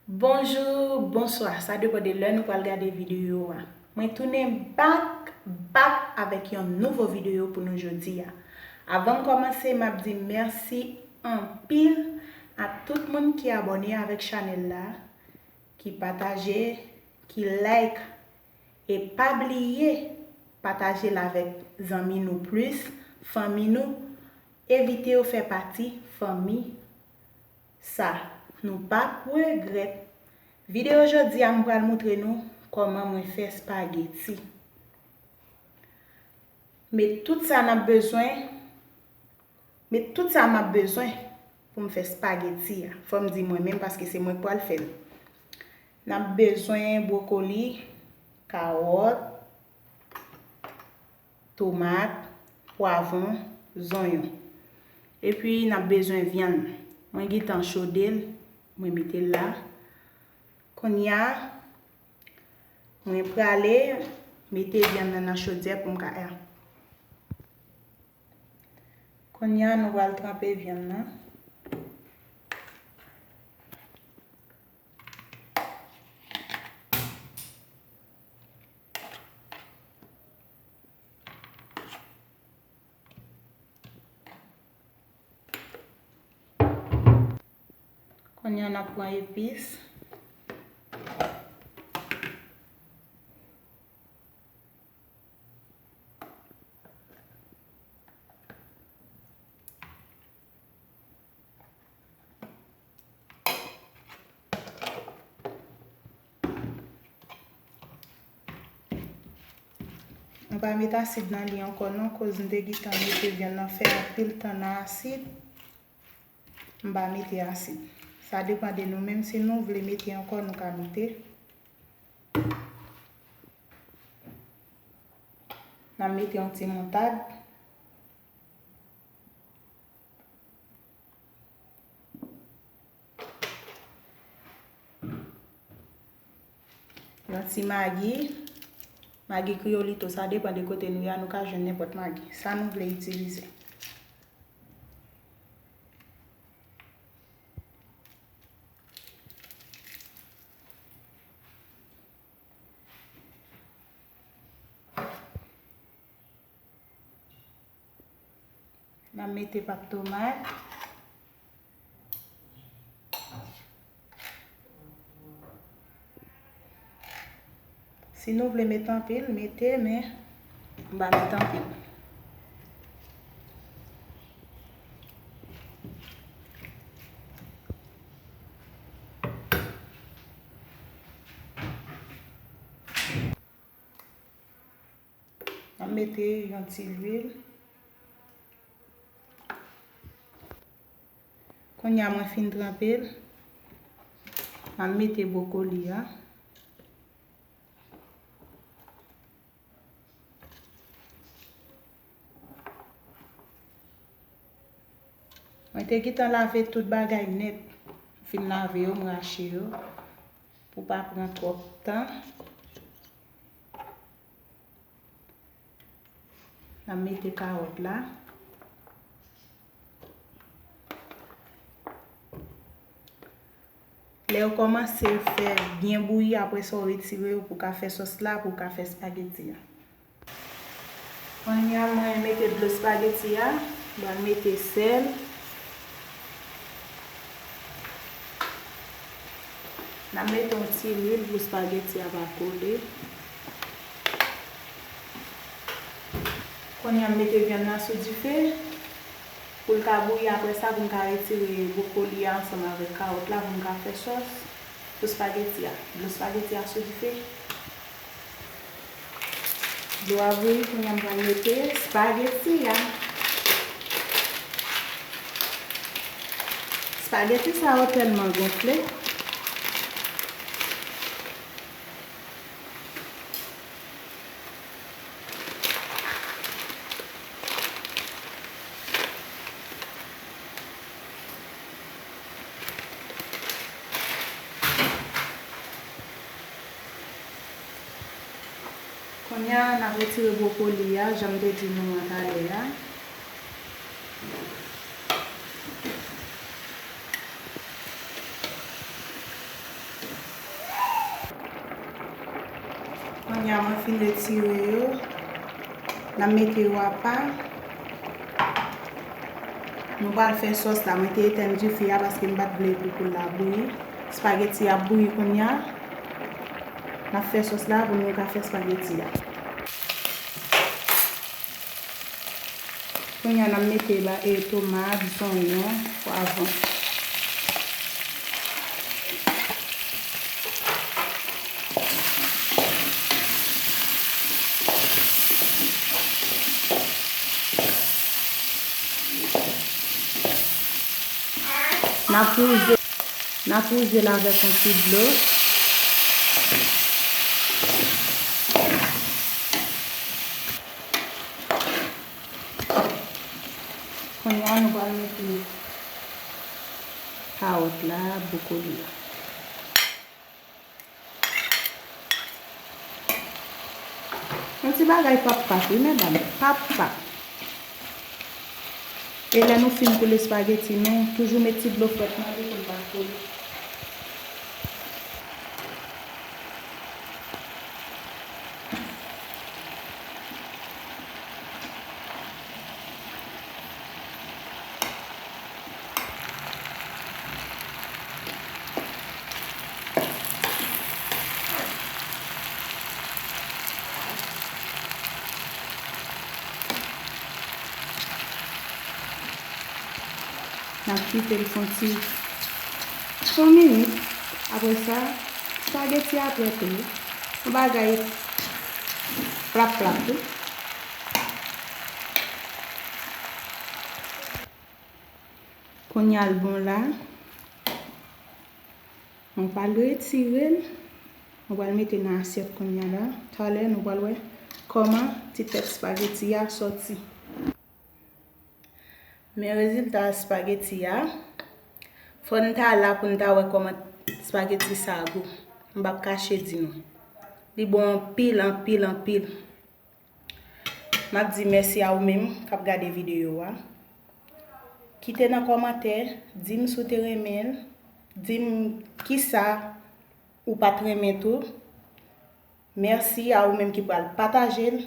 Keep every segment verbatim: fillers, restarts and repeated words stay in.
Bonjou, bonswa, sa depann de lè nou pral gade videyo a. Mwen tounen back, back avèk yon nouvo videyo pou nou jodi a. Avan m kòmanse, m ap di mèsi anpil a tout moun ki abòne avèk chanèl la, ki pataje, ki like, e pa bliye pataje l avèk zanmi nou plis, fanmi nou, evite yo fè pati fanmi sa, nou p ap regrèt. Videyo jodi a, m pral moutre nou kòman mwen fè spageti. Met tout sa n ap bezwen, met tout sa m ap bezwen pou m fè spageti a. Fò m di mwen menm paske se mwen k pral fè l. N ap bezwen bwokoli, kawòt, tomat, pwavwon, zonyon. Epi n ap bezwen vyann. Mwen gentan chode l, mwen mete l la. Kounye a, mwen prale mete vyann nan nan chodyè pou m ka. Kounye a, nou pral tranpe vyann nan. Kounye a, n ap pran epis. M pa met asid nan li ankò non, koz m te gentan mete vyann nan fè anpil tan nan asid. M pa mete asid. Sa depann de nou menm, si nou vle mete ankò, nou ka mete. N a mete yon ti moutad. Yon ti magi, magi kriyolito, sa depann de kote nou ye a, nou ka jwenn nenpòt magi, sa nou vle itilize. N a mete pat tomat. Si nou vle mete anpil, mete, men m pa mete anpil. M ap mete yon ti lwil. Kounye a mwen fin tranpe l, m ap mete bwokoli a. Mwen te gentan lave tout bagay nèt. M fin lave yo, m rache yo pou pa pran twòp tan. N ap mete kawòt la. Lè yo kòmanse fè byen bouyi, apre sa w retire yo pou w ka fè sòs la, pou w ka fè spageti a. Kounye a, mwen mete dlo spageti a, mwen mete sèl. N ap mete yon ti lwil pou spageti a pa kole. Kounye a, m mete vyann nan sou dife pou l ka bouyi. Apre sa, pou m ka retire bwokoli a ansanm avèk kawòt la pou m ka fè sòs pou spageti a. Dlo spageti a sou dife. Dlo a bouyi, kounye a m pral mete spageti a. Spageti sa yo tèlman gonfle. Kounye a, n ap retire bwokoli a, jan m te di nou an talè a. Kounye a mwen fin retire yo, n ap mete yo apa. Nou pral fè sòs la. Mwen te etenn dife a paske m pa t vle pou poul la bouyi. Espageti ap bouyi kounye a. N ap fè sòs la pou nou ka fè espageti a. Kounye a n ap mete ba e tomat, zonyon, pwavwon. N ap wouze, n ap wouze l avèk yon ti dlo. Kounye a nou pral mete kawòt la, bwokoli a. Yon ti bagay pap pap, wi, medam, pap pap. E lè nou fin koule espageti nou, toujou met ti dlo frèt nan li pou l pa koule. N ap kite l fè yon ti twa minit. Apre sa, espageti a prè tou. Yon bagay plap plap tou. Kounye a l bon la. Mwen pral retire l. Mwen pral mete nan asyèt kounye a la. Talè nou pral wè kòman ti tèt espageti a sòti. Men rezilta espageti a. Fò n ta la pou n ta wè kòman espageti sa a gou. M p ap kache di nou. Li bon anpil, anpil, anpil. M ap di mèsi a ou menm k ap gade videyo a. Kite nan kòmantè, di m si w te renmen l, di m kisa ou pa t renmen tou. Mèsi a ou menm ki pral pataje l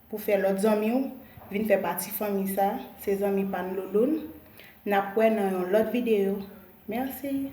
pou fè lòt zanmi w vin fè pati fanmi sa, se zanmi pa n Louloun. N ap wè nan yon lòt videyo. Mèsi.